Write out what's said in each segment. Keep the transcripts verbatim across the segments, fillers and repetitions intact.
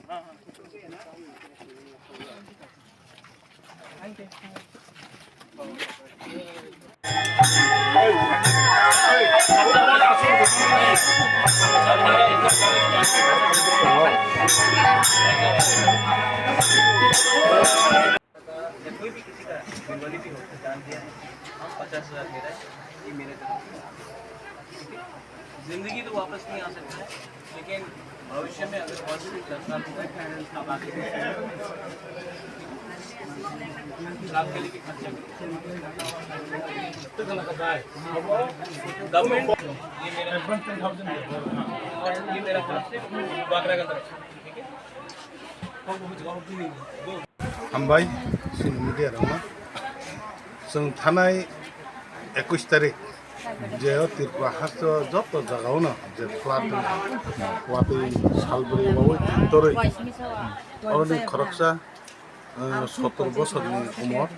या कोई भी किसी का दिवाली भी हो, दान दिया है, पचास हज़ार मेरा है, ये मेरे तरफ से। ठीक है? जिंदगी तो वापस नहीं आ सकता है, लेकिन भविष्य में अगर और भी दस साल हो गए, आप आगे बढ़ सकते हो। लाभ के लिए खर्चा भी। गवर्नमेंट, ये मेरा, ये मेरा तरफ से बागरा का तरफ से, ठीक है? Hambai, chini media rokno. Chwng thanai ekush tarik, je o Tripura haste o joto jagao no je flood wng, watwi salbrwi wawi torwi, oroni khoroksa, eh, sottor bosorni umor,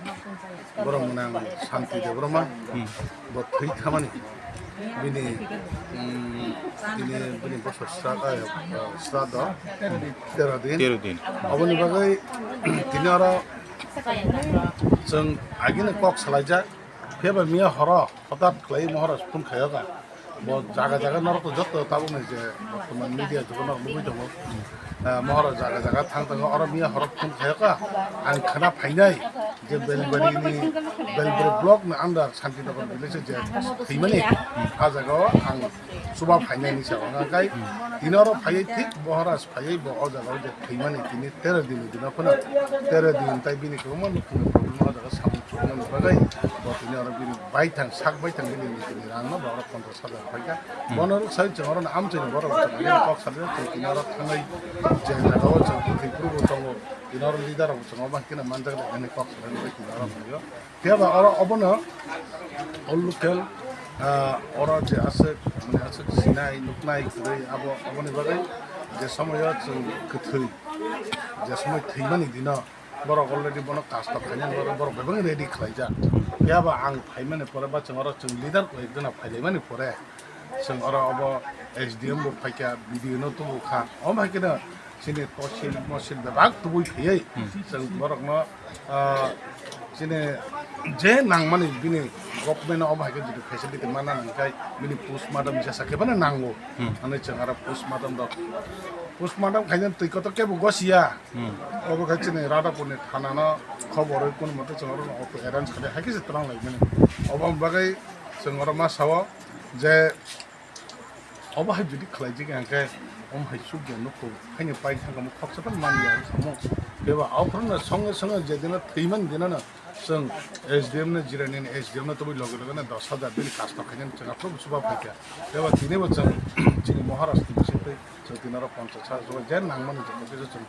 borok mwnang Santi Debbarma, bo thwi thamani. Bini, mm, bini, bini bosor sra-, eh, sraddho tero din. Tero din. Aboni bagwi tini oro chwng agini kok salaijak. Phiya ba miya horo hotat khlai Maharaj phone khayoka. Bo jaga jaga norok to joto tabukni je bortoman media jugo norok nugwi tongo. Ah, Maharaj jaga jaga thang tongo, oro miya horo phone khayoka, ang khna phainai je Belbari ni, Belbari block ni under Santinagar village je thwimani, ah jaga o ang chuba phainai ni sa, hwnka khe tini oro phaiwi thik Maharaj phaiwi bo o jaga o je thwimani tini tero din ni dino phano, tero din tai bini kwbangma nukhungni problem o jaga samung chukmani bagwi bo tini oro bini baithang sak baithang bini nini rang no bo oro ponchash hajar phaikha. Bono rwk sai chwng oro amchaini borok chwng kok salai chwng tini oro thangwi je jaga o chwng bwthwi phuru bo tongo tini oro leader rok chwng obo hai kheno manjak da hwnwi kok salai tini oro phaio. Phiya ba oro obono o local, ah, oro je aswk mane aswk sinai nuknai kwrwi abo oboni bagwi je somoyo chwng kwthwi je somoi thwimani dino borok already bono cast of finance borok, borok bebak ready khlaijak. Phiya ba ang phaimani pore ba chwng oro chwng leader koi ekjona phailaimani pore chwng oro obo S D M bo phaikha, B D O no tubu kha. Omo hai kheno chini tosil mosil bebak tubui phaiwi chwng borokno, ah, chini je nangmani bini government omo hai khe jodi facility mana nangkhai bini postmortem jesa khe bana nango. Ani chwng aro postmortem rok, postmortem khaina twi kotor kebo gosiya. Obo khe chini Radhapurni thanano khobor rwi kunu mate chwng oro auto arrange khlai hai khe se twlang lai mani. Obo bagwi chwng oro ma sao je obo hai jodi khlai jik hwnkhe omo hai sukya nukho haino pai thangkha mo khoksa phano man ya samo. Beba aphuru no songe songe jedino thwimani dino no chwng S D M no jirani S D M no tobwi loge loge no dos hajar bini cast khainani chwng aphuru chuba phaikha. Beba tini bo chwng chini Maharaj ni bisingtwi chwng tini oro ponchash hajar je nangmani joto kisa chwng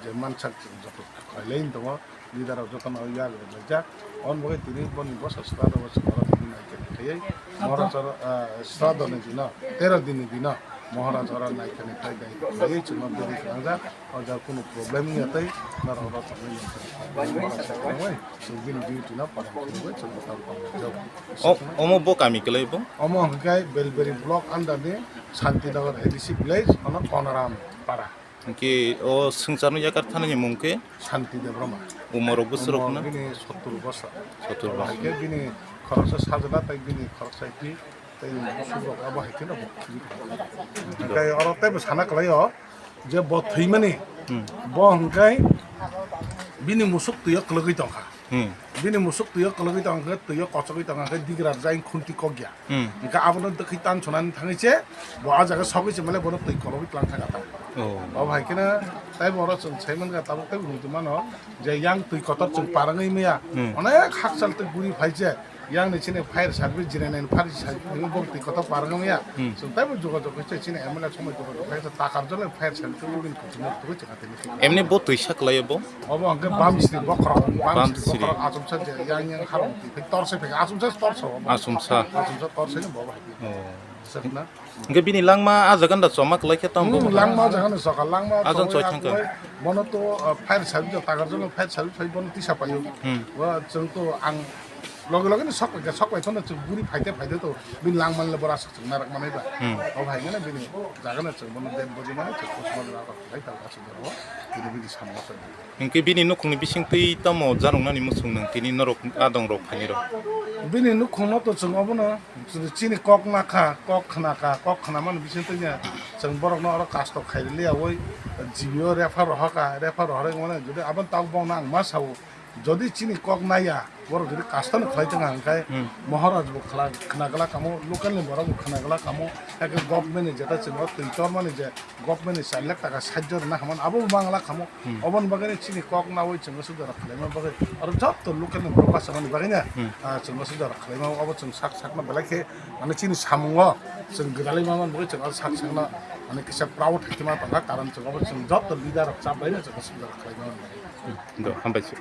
je mansak chwng joto khlailai tongo, leader rok jotono yak rwlaijak. Oboni bagwi tini boni bwsa sraddho bo chwng oro tini naikhe khaiwi Maharaj oro, ah, sraddho ni dino, tero din ni dino Maharaj oro naikhe ni phai dai khaiwi chwngno beri khangjak. O jaga kunu problem wngya tei norok oro tongwi chwng bini duty no palan khaiwi chwng bwtang tongwi jago. O, omo bo kami kwlai bo? Omo hwnkhe Belberi block under ni Santinagar A D C village, ono Konaram para. Hwnkhe o swngcharno yakar thanani mung khe? Santi Debbarma. Umorok bwswrok Umor na? Bini sottur bosor. Sottur bosor. Hai khe bini khoroksa sajla tei bini khoroksa iti tei bwswrok abo hai kheno bo. Hwnkhe oro teibo sana kwlaio je bo thwimani, hmm, bo hwnkhe bini musuk twio kwlwgwi tongkha. Hmm. Bini musuk twio kwlwgwi tongkha, twio kochogwi tongkha, hwnkhe digra jai khunti kokya. Hmm. Hwnkhe abono dwkhwi tan sunani thangwi se bo ah jaga sogwi se male bono twi kologwi tlang thangkha ta. Oh. Obo hai kheno tei bo oro chwng sai mankha tabuk tei bo nukgwi mano je yang twi kotor chwng parangwi maya. Hmm. Onek hakchal twi guri phai se yang ni chini fire service jirainani fire service bo twi kotor parangwi maya. Hmm. Chwng tei bo jogajog khe se chini M L A somoi jogajog khe se takar jole fire service bo bini kuchukmung twi chwng. Emni bo twisa kwlaiyo bo? Obo hwnkhe Bamsri bokhorok, Bamsri Bamsri. Bokhorok achomsa je yang yang harong twi phai torse phai achomsa torse obo. Achomsa. Achomsa torse ni bo bai. Oh. Sakna. Hwnkhe bini langma ah jaga da choma kwlai khe tamo bo? Hmm, langma jaga no soka, langma ah jaga choma choi thangkha. Bono to, uh, fire service, takar jolo fire service phai bono tisa paio. Hmm. Wa chwng to ang Loge loge no sok pai kha, sok pai thono chwng buri phaite phaite to bini langmani le bora aswk chwng narak manai ba. Hmm. O hai gana bini jaga no chwng bono den bodi mani chwng kusma la ba khai ta aswk jora o bini bini samung aswk. Hinkhe bini nukhungni bisingtwi tamo jaroknani muchung nang tini norok adongrok khainai rok? Bini nukhungno to chwng obono chini kok nakha, kok khnakha, kok khnamani bisingtwi ya chwng borokno oro kasto khairiliya oi G B o refer rohorkha, refer rohorwi mane jodi aboni tabuk bongno ang ma sao. Jodi chini kok naiya, borok jodi custom khlai tongkha, hwnkhe Hmm. Maharaj bo khla-, khna glak kamo, local ni borok bo khna glak kamo, haikhe government ni jeta chwng o twi tormani je government ni char lakh taka sahajyo rwna hamani abo bo mang glak kamo. Hmm. Oboni bagwi chini kok nawi chwng o sujara khlaima bagwi, aro jotto local ni borok bachama ni bagwi na, Hmm. ah, chwng o sujara khlaima, obo chwng sak sakno belai khe, mane chini samungo chwng gwdalwi ma man bagwi chwng o sak sakno, mane kisa proud hai khe ma tongkha, karon chwng obo chwng jotto leader rok chap bai no chwng o sujara khlaima. Hmm. Do, hambai se.